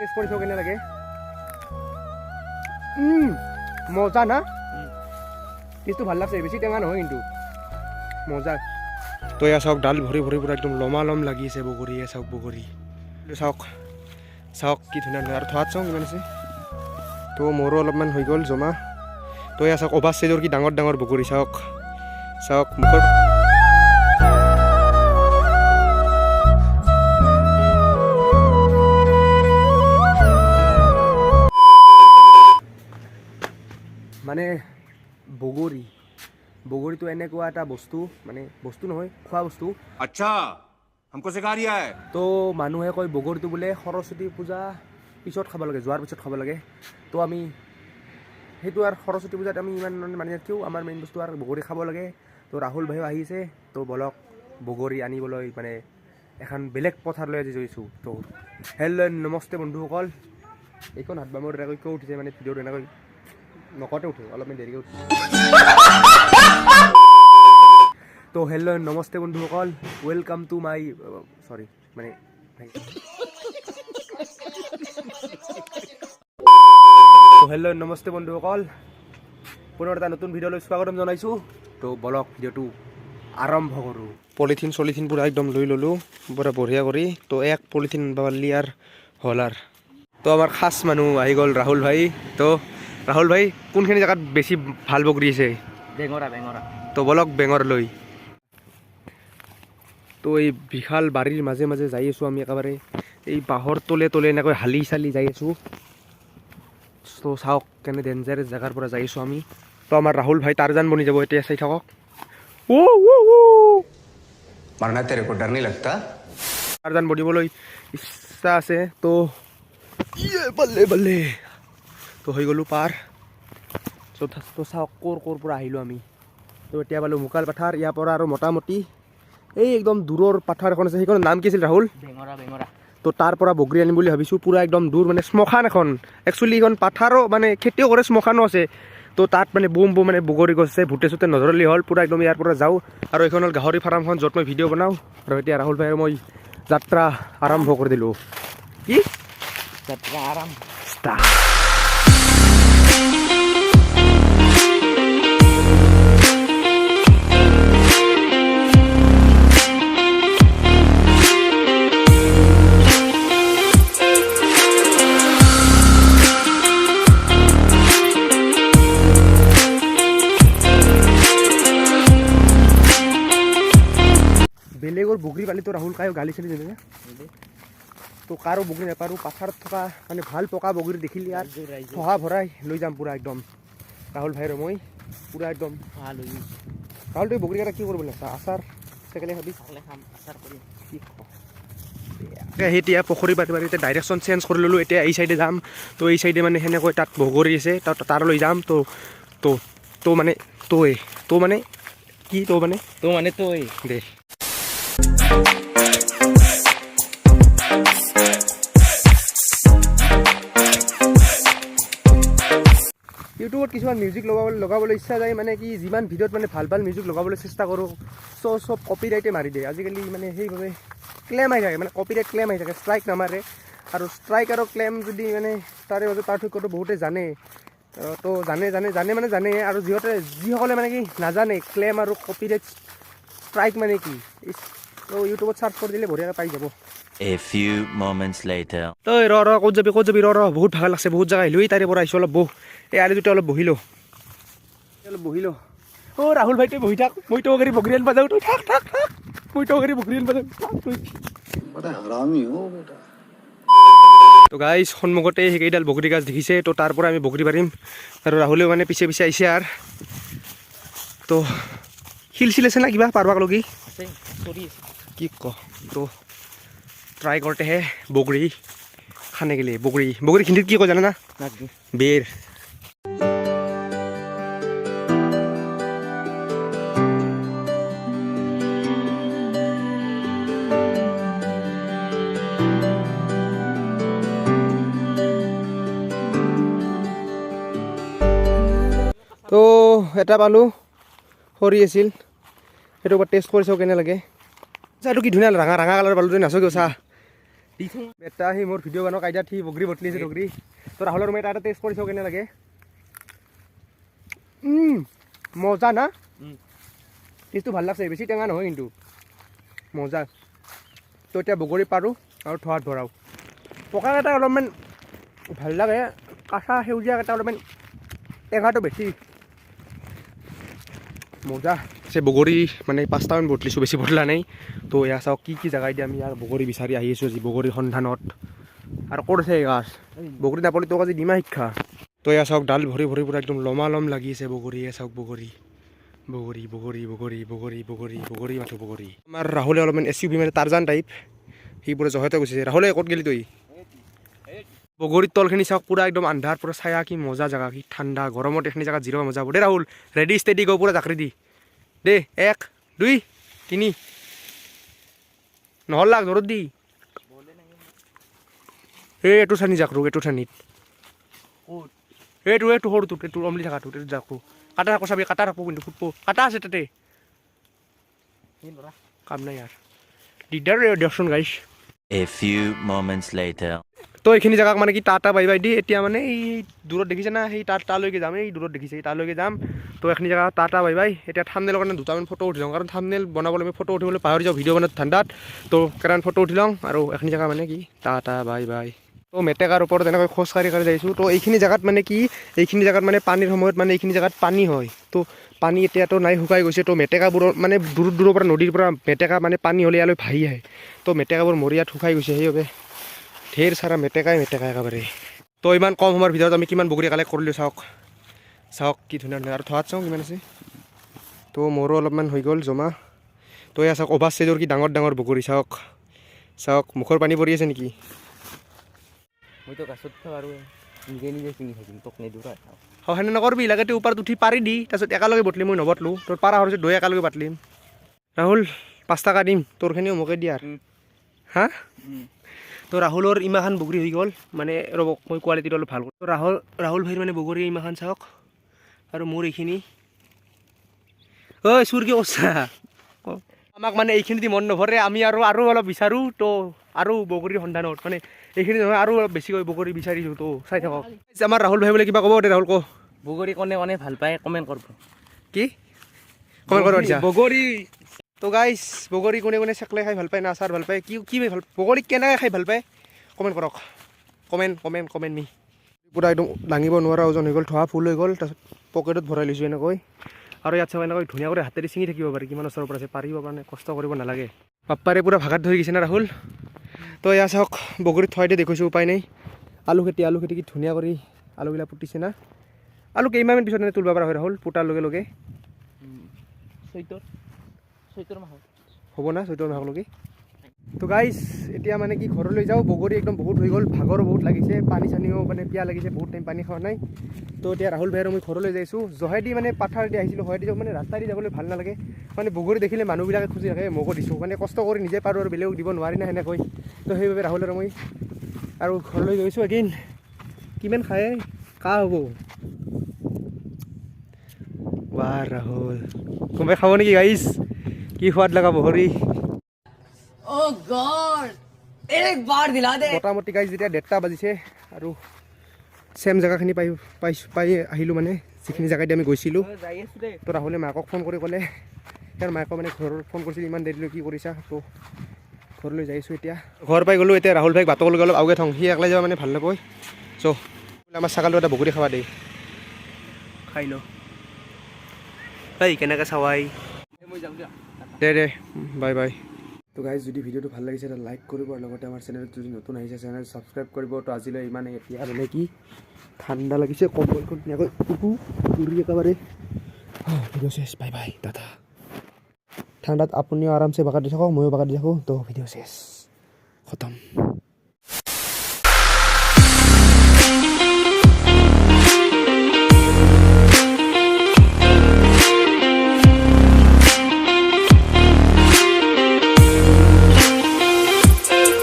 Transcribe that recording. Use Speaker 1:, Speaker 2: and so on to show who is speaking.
Speaker 1: Test কৰি চাওঁ কেনে লাগে। মজা না? টেষ্টটো ভাল লাগছে, বেছি টেঙা নহয় কিন্তু মজা। তো এয়া চাওক, ডাল ভৰি ভৰি পূৰা একদম লমালম লাগি আছে বগৰী। এয়া চাওক বগৰী, চাওক চাওক কি ধুনীয়া ধুনীয়া। আৰু থোৱাত চাওঁ কিমান আছে। তো মোৰো অলপমান হৈ গ'ল জমা। তো এয়া চাওক অভাৰ চাইজৰ কি ডাঙৰ ডাঙৰ বগৰী, চাওক চাওক মুখৰ। মানে বগৰী, বগৰীটো এনেকুৱা এটা বস্তু, মানে বস্তু নহয়, খোৱা বস্তু।
Speaker 2: अच्छा, हमको सिखा रिया है।
Speaker 1: তো মানুহে কয় বগৰীটো বোলে সৰস্বতী পূজা পিছত খাব লাগে, যোৱাৰ পিছত খাব লাগে। তো আমি সেইটো আৰু সৰস্বতী পূজাত আমি ইমান মানি নাথাকোঁ। আমাৰ মেইন বস্তু আৰু বগৰী খাব লাগে। তো ৰাহুল ভাইও আহিছে, তো বলক বগৰী আনিবলৈ মানে এখন বেলেগ পথাৰলৈ আজি গৈছোঁ। তো হেল্ল' নমস্তে বন্ধুসকল। এইখন হাত বামৰ এনেকৈ কিয় উঠিছে? মানে ভিডিঅ'টো এনেকৈ নকওঁতে উঠে, অলপমান দেৰিকৈ উঠে। তো হেল্ল' নমস্তে বন্ধুসকল, welcome to my চৰি মানে তো হেল্ল' নমস্তে বন্ধুসকল, পুনৰ এটা নতুন ভিডিঅ'লৈ স্বাগতম জনাইছোঁ। তো বলক ভিডিঅ'টো আৰম্ভ কৰোঁ। পলিথিন চলিথিন পূৰা একদম লৈ ল'লোঁ পূৰা বঢ়িয়া কৰি। তো এক পলিথিন পালি আৰু হ'ল আৰু। তো আমাৰ খাচ মানুহ আহি গ'ল, ৰাহুল ভাই। তো ৰাহুল ভাই, কোনখিনি জেগাত বেছি ভাল বগৰী আছে?
Speaker 3: বেঙৰা, বেঙৰা।
Speaker 1: তো বলক বেঙৰলৈ। তো এই বিশাল বাৰীৰ মাজে মাজে যাই আছোঁ আমি, একেবাৰে এই বাঁহৰ তলে তলে এনেকৈ হালি চালি যাই আছোঁ। তো চাওক কেনে ডেঞ্জাৰাছ জেগাৰ পৰা যাই আছোঁ আমি। তো আমাৰ ৰাহুল ভাই টাৰজান বনি যাব এতিয়া, চাই থাকক। ও ও ও।
Speaker 4: मरना तेरे को डर नहीं लगता?
Speaker 1: টাৰজান বনিবলৈ ইচ্ছা আছে। তো ইয়ে বাল্লে বাল্লে, তো হৈ গ'লোঁ পাৰ। তো তো চাওক ক'ৰ ক'ৰ পৰা আহিলোঁ আমি। তো এতিয়া পালোঁ মোকাল পাথাৰ। ইয়াৰ পৰা আৰু মোটামুটি এই একদম দূৰৰ পাথাৰ এখন আছে, সেইখনৰ নাম কি আছিল ৰাহুল?
Speaker 3: বেঙৰা, বেঙৰা।
Speaker 1: তো তাৰ পৰা বগৰী আনিম বুলি ভাবিছোঁ। পূৰা একদম দূৰ, মানে শ্মশান এখন। একচুৱেলি এইখন পাথাৰো মানে খেতিও কৰে, শ্মশানো আছে। তো তাত মানে বুম বুম মানে বগৰী গছ আছে, ভূতে চুতে নধৰলি হ'ল। পূৰা একদম ইয়াৰ পৰা যাওঁ। আৰু এইখন হ'ল গাহৰি ফাৰ্মখন, য'ত মই ভিডিঅ' বনাওঁ। আৰু এতিয়া ৰাহুল ভাই আৰু মই যাত্ৰা আৰম্ভ কৰি দিলোঁ। কি
Speaker 3: যাত্ৰা আৰম্ভ।
Speaker 1: ষ্টাৰ্ট। বেলেগৰ বগৰী পালিতো ৰাহুল কায়ো গালি চালি নিদিয়ে? তো কাৰো বগৰী নাপাৰোঁ। পাথাৰত থকা মানে ভাল পকা বগৰী দেখিলি আৰু থহা ভৰাই লৈ যাম পূৰা একদম। ৰাহুল ভাই আৰু মই পূৰা একদম।
Speaker 3: ভাল হৈ।
Speaker 1: ৰাহুল, তই বগৰীকেইটা কি কৰিব লাগিছে? আচাৰ চেকেলে খাবি?
Speaker 3: খালে খাম, আচাৰ কৰিম।
Speaker 1: কি ক? এতিয়া পুখুৰী পাতি পাতি এতিয়া ডাইৰেকশ্যন চেঞ্জ কৰি ল'লোঁ। এতিয়া এই চাইডে যাম। তো এই চাইডে মানে সেনেকৈ তাত বগৰী আছে, তাত তালৈ যাম। তো তো তো মানে তই তো মানে কি তো মানে
Speaker 3: তো মানে তই
Speaker 1: দে। ইউটিউবত কিছুমান মিউজিক লগাবলৈ ইচ্ছা যায়, মানে কি যিমান ভিডিঅ'ত মানে ভাল ভাল মিউজিক লগাবলৈ চেষ্টা কৰোঁ, চব কপিৰাইটে মাৰি দিয়ে আজিকালি। মানে সেইবাবে ক্লেম আহি থাকে, মানে কপিৰাইট ক্লেম আহি থাকে, ষ্ট্ৰাইক নামাৰে। আৰু ষ্ট্ৰাইক আৰু ক্লেম যদি মানে তাৰে মাজত পাৰ্থক্যটো বহুতে জানে। তো জানে জানে জানে মানে জানে। আৰু যিসকলে মানে কি নাজানে ক্লেম আৰু কপিৰাইট ষ্ট্ৰাইক মানে কি, তো ইউটিউবত চাৰ্চ কৰি দিলে বঢ়িয়াকৈ পাই যাব।
Speaker 5: A few moments later.
Speaker 1: তই ৰ ৰ, ক'ত যাবি, ক'ত যাবি? ৰ ৰ, বহুত ভাগৰ লাগছে, বহুত জেগা আহিলোঁ। তাৰে পৰা আহিছোঁ। অলপ বহ, এই আলিটোতে অলপ বহিলোঁ, অলপ বহিলোঁ। অ' ৰাহুল ভাই, তই বহি থাক, মই তো গাড়ী বগৰী আনিব যাওঁ। তই থাক থাক থাক, মই তো গাড়ী বগৰী আনিব যাওঁ, থাক তই।
Speaker 6: बड़ा हरामी हो बेटा।
Speaker 1: তো গাইজ, সন্মুখতে সেইকেইডাল বগৰী গাছ দেখিছে, তো তাৰ পৰা আমি বগৰী পাৰিম। আৰু ৰাহুলেও মানে পিছে পিছে আহিছে। আৰু তো শিল চিল আছে না কিবা পাৰবাক লগি?
Speaker 3: আছে, চৰি আছে।
Speaker 1: কি ক? তো ট্ৰাই কৰতেহে বগৰী খানে গেলে। বগৰী, বগৰী হিন্দীত কি কয় জানা না?
Speaker 3: নাজনো।
Speaker 1: বেৰ। তো এটা পালোঁ, সৰি আছিল। সেইটো এবাৰ টেষ্ট কৰি চাওঁ কেনে লাগে। চা, এইটো কি ধুনীয়া ৰঙা ৰঙা কালাৰ পালোঁ। তই নাচ কিয়? চা,
Speaker 3: দি থওঁ।
Speaker 1: এটা সি মোৰ ভিডিঅ' বনোৱা কাইদাত সি বগৰী বটলি আছে বগৰী। তো ৰাহুলৰ মই এটা এটা টেষ্ট কৰি চাওঁ কেনে লাগে। মজা না? টেষ্টটো ভাল লাগছে, বেছি টেঙা নহয় কিন্তু মজা। তো এতিয়া বগৰী পাৰোঁ আৰু থোৱাত ভৰাওঁ। পকাকেইটা অলপমান ভাল লাগে, কাঁচা সেউজীয়াকেইটা অলপমান টেঙাটো বেছি। মজা আছে বগৰী। মানে 5টামান বটলিছোঁ, বেছি বটলা নাই। তো এয়া চাওক, কি কি জেগাই দি আমি ইয়াৰ বগৰী বিচাৰি আহি আছোঁ আজি বগৰীৰ সন্ধানত। আৰু ক'ত আছে এই গাছ? বগৰী নাপালে তোক আজি দিমা শিক্ষা। তো এয়া চাওক, ডাল ভৰি ভৰি পূৰা একদম লমালম লাগি আছে বগৰী। এয়া চাওক, বগৰী বগৰী বগৰী বগৰী বগৰী বগৰী বগৰী, মাথো বগৰী। আমাৰ ৰাহুলে অলপমান এছইউভি, মানে টাৰ্জান টাইপ, সি পূৰা জহতে গৈছে। ৰাহুলে, ক'ত গেলি তই? বগৰীৰ তলখিনি চাওক, পূৰা একদম আন্ধাৰ, পূৰা ছায়া। কি মজা জেগা, কি ঠাণ্ডা। গৰমত এইখিনি জেগাত জিৰাব মজা হ'ব। দেই ৰাহুল, ৰেডি ষ্টেডি গ', পূৰা জাকৰি দি দে। এক, দুই, তিনি। নহ'ল লাগ জোৰত দি। এই এইটো চানি জাকৰো, এইটো চানিত। এইটো এইটো সৰুটোত, এইটো অমলি থকাটোত, এইটো জাকৰো। কাটা থাকো চাবি, কাটা থাকো কিন্তু ফুটব। কাটা আছে তাতে। কাম নাই ইয়াৰ, দিগদাৰ দিয়কচোন গাইছ।
Speaker 5: A few moments later.
Speaker 1: তো এইখিনি জেগাক মানে কি টাটা বাই বাই the. এতিয়া মানে এই দূৰত দেখিছে না, সেই তাত তালৈকে যাম। এই দূৰত দেখিছে, এই তালৈকে যাম। তো এইখিনি জেগা টাটা বাই বাই। এতিয়া থামনেলৰ কাৰণে দুটামান ফটো উঠি লওঁ, কাৰণ থামনেল বনাবলৈ মই ফটো উঠিবলৈ পাহৰি যাওঁ ভিডিঅ' বনাত ঠাণ্ডাত। তো কেইটামান ফটো উঠি লওঁ আৰু এইখিনি জেগা মানে কি টাটা বাই বাই। তো মেটেকাৰ ওপৰত এনেকৈ খোজকাঢ়ি কাঢ়ি যাইছোঁ। তো এইখিনি জেগাত মানে কি, এইখিনি জেগাত মানে পানীৰ সময়ত মানে এইখিনি জেগাত পানী হয়। তো পানী এতিয়াতো নাই, শুকাই গৈছে। তো মেটেকাবোৰৰ মানে দূৰ দূৰৰ পৰা, নদীৰ পৰা মেটেকা মানে পানী হ'লে ইয়ালৈ ভাহি আহে। তো মেটেকাবোৰ মৰি ইয়াত শুকাই গৈছে, সেইবাবে ঢেৰ চাৰা মেটেকাই মেটেকা একেবাৰে। তো ইমান কম সময়ৰ ভিতৰত আমি কিমান বগৰী কালেক্ট কৰিলোঁ, চাওক চাওক, কি ধুনীয়া ধুনীয়া। আৰু থোৱাত চাওঁ কিমান আছে। তো মোৰো অলপমান হৈ গ'ল জমা। তো এয়া চাওক, অভাৰ চাইজৰ কি ডাঙৰ ডাঙৰ বগৰী, চাওক চাওক। মুখৰ পানী পৰি আছে নেকি?
Speaker 3: মইতো গাছত উঠা আৰু নিজে নিজে ছিঙি থাকিম, তোক নিদিওঁ।
Speaker 1: হয়, সেনে নকৰবি। লাগে তই ওপৰত উঠি পাৰি দি, তাৰপিছত একেলগে বটলি। মই নবটলো, তোৰ পাৰা হোৱাৰ পিছত দুই একেলগে বাটলিম। ৰাহুল, 5 টকা দিম, তোৰখিনিও মোকে দি আৰু। হা, তো ৰাহুলৰ ইমাখান বগৰী হৈ গ'ল। মানে ৰ'ব, মই কোৱালিটিটো অলপ ভাল কৰোঁ। ৰাহুল ভাইৰ মানে বগৰী ইমাখান চাওক আৰু মোৰ এইখিনি। ঐ, চুৰ কি কৰছা? আমাক মানে এইখিনি দি মন নভৰে, আমি আৰু অলপ বিচাৰোঁ। তো আৰু বগৰীৰ সন্ধানত, মানে এইখিনি নহয়, আৰু অলপ বেছিকৈ বগৰী বিচাৰিছোঁ। তো চাই থাকক। আমাৰ ৰাহুল ভাই বোলে কিবা ক'ব দে। ৰাহুল, ক।
Speaker 3: বগৰী কোনে কোনে ভাল পায়, কমেণ্ট কৰিব।
Speaker 1: কি কমেণ্ট কৰিব দিছা?
Speaker 3: বগৰী।
Speaker 1: তো গাইছ, বগৰী কোনে কোনে চেকলে খাই ভাল পায় না আচাৰ ভাল পায়, কি কি ভাল, বগৰী কেনেকৈ খাই ভাল পায়, কমেণ্ট কৰক। কমেণ্ট কমেণ্ট কমেণ্ট মি। পূৰা একদম দাঙিব নোৱাৰা ওজন হৈ গ'ল, থোৱা ফুল হৈ গ'ল। তাৰপিছত পকেটত ভৰাই লৈছোঁ এনেকৈ। আৰু ইয়াত চাব, এনেকৈ ধুনীয়া কৰি হাতেৰে ছিঙি থাকিব পাৰি। কিমান ওচৰৰ পৰা আছে, পাৰিব কাৰণে কষ্ট কৰিব নালাগে। পাপ্পাৰে পূৰা ভাগাত ধৰি গৈছে না ৰাহুল? তো এয়া চাওক, বগৰীত থোৱাই দিয়ে দেখুৱাইছোঁ, উপায় নাই। আলু খেতি, আলু খেতি, কি ধুনীয়া কৰি আলুগিলা পুতিছে না। আলু কেইমাহমান পিছত এনে তুলিব পৰা হয় ৰাহুল, পুতাৰ লগে লগে?
Speaker 3: চৈতৰ মাহত।
Speaker 1: হ'ব না চৈতৰ মাহলৈকে? তো গাইজ, এতিয়া মানে কি ঘৰলৈ যাওঁ। বগৰী একদম বহুত হৈ গ'ল, ভাগৰো বহুত লাগিছে, পানী চানীও মানে পিয়াহ লাগিছে, বহুত টাইম পানী খোৱা নাই। তো এতিয়া ৰাহুল ভাই আৰু মই ঘৰলৈ যাইছোঁ। জহেদি মানে পাথাৰেদি আহিছিলোঁ, সহেদি মানে ৰাস্তাদি যাবলৈ ভাল নালাগে। মানে বগৰী দেখিলে মানুহবিলাকে খুজি থাকে, মোকো দিছোঁ। মানে কষ্ট কৰি নিজে পাৰোঁ আৰু বেলেগক দিব নোৱাৰি না সেনেকৈ। তো সেইবাবে ৰাহুল আৰু মই আৰু ঘৰলৈ গৈছোঁ। এগেইন কিমান খায় কাহ হ'ব। বাহ ৰাহুল, কোনোবাই খাব নেকি গাইজ? কি সোৱাদ লগা বগৰী!
Speaker 7: Oh God! एक बार दिला दे।
Speaker 1: মোটামুটি গাইজ, যেতিয়া 1:30 বাজিছে আৰু ছেম জেগাখিনি পাই পাইছোঁ, পাই আহিলোঁ, মানে যিখিনি জেগাদি আমি গৈছিলোঁ।
Speaker 3: যাই আছো দেই।
Speaker 1: তো ৰাহুলে মাকক ফোন কৰি ক'লে, তাৰ মাকক মানে ঘৰত ফোন কৰিছিল, ইমান দেৰিলৈ কি কৰিছা? তো ঘৰলৈ যাইছোঁ এতিয়া। ঘৰ পাই গ'লোঁ। এতিয়া ৰাহুল ভাইক বাটলৈ অলপ আগে থওঁ, সি একলাই যাব মানে ভাল নাপায়। চ' আমাৰ ছাগালটো এটা বগৰী খাবা দেই। খাই ল। এই কেনেকৈ চাৱাই।
Speaker 3: মই যাওঁ দিয়া।
Speaker 1: দে দে, বাই বাই। তো গাইজ, যদি ভিডিঅ'টো ভাল লাগিছে, এটা লাইক কৰিব আৰু লগতে আমাৰ চেনেলত যদি নতুন আহিছে, চেনেল ছাবস্ক্ৰাইব কৰিব। তো আজিলৈ ইমানে। এতিয়া মানে কি ঠাণ্ডা লাগিছে, কম্বলখন ধুনীয়াকৈ উহু উৰি একেবাৰে ভিডিঅ' শেষ। বাই বাই দাদা। ঠাণ্ডাত আপুনিও আৰামছে বাগাৰ দি থাকক, ময়ো বাগাৰ দি থাকোঁ। তো ভিডিঅ' শেষ, খতম।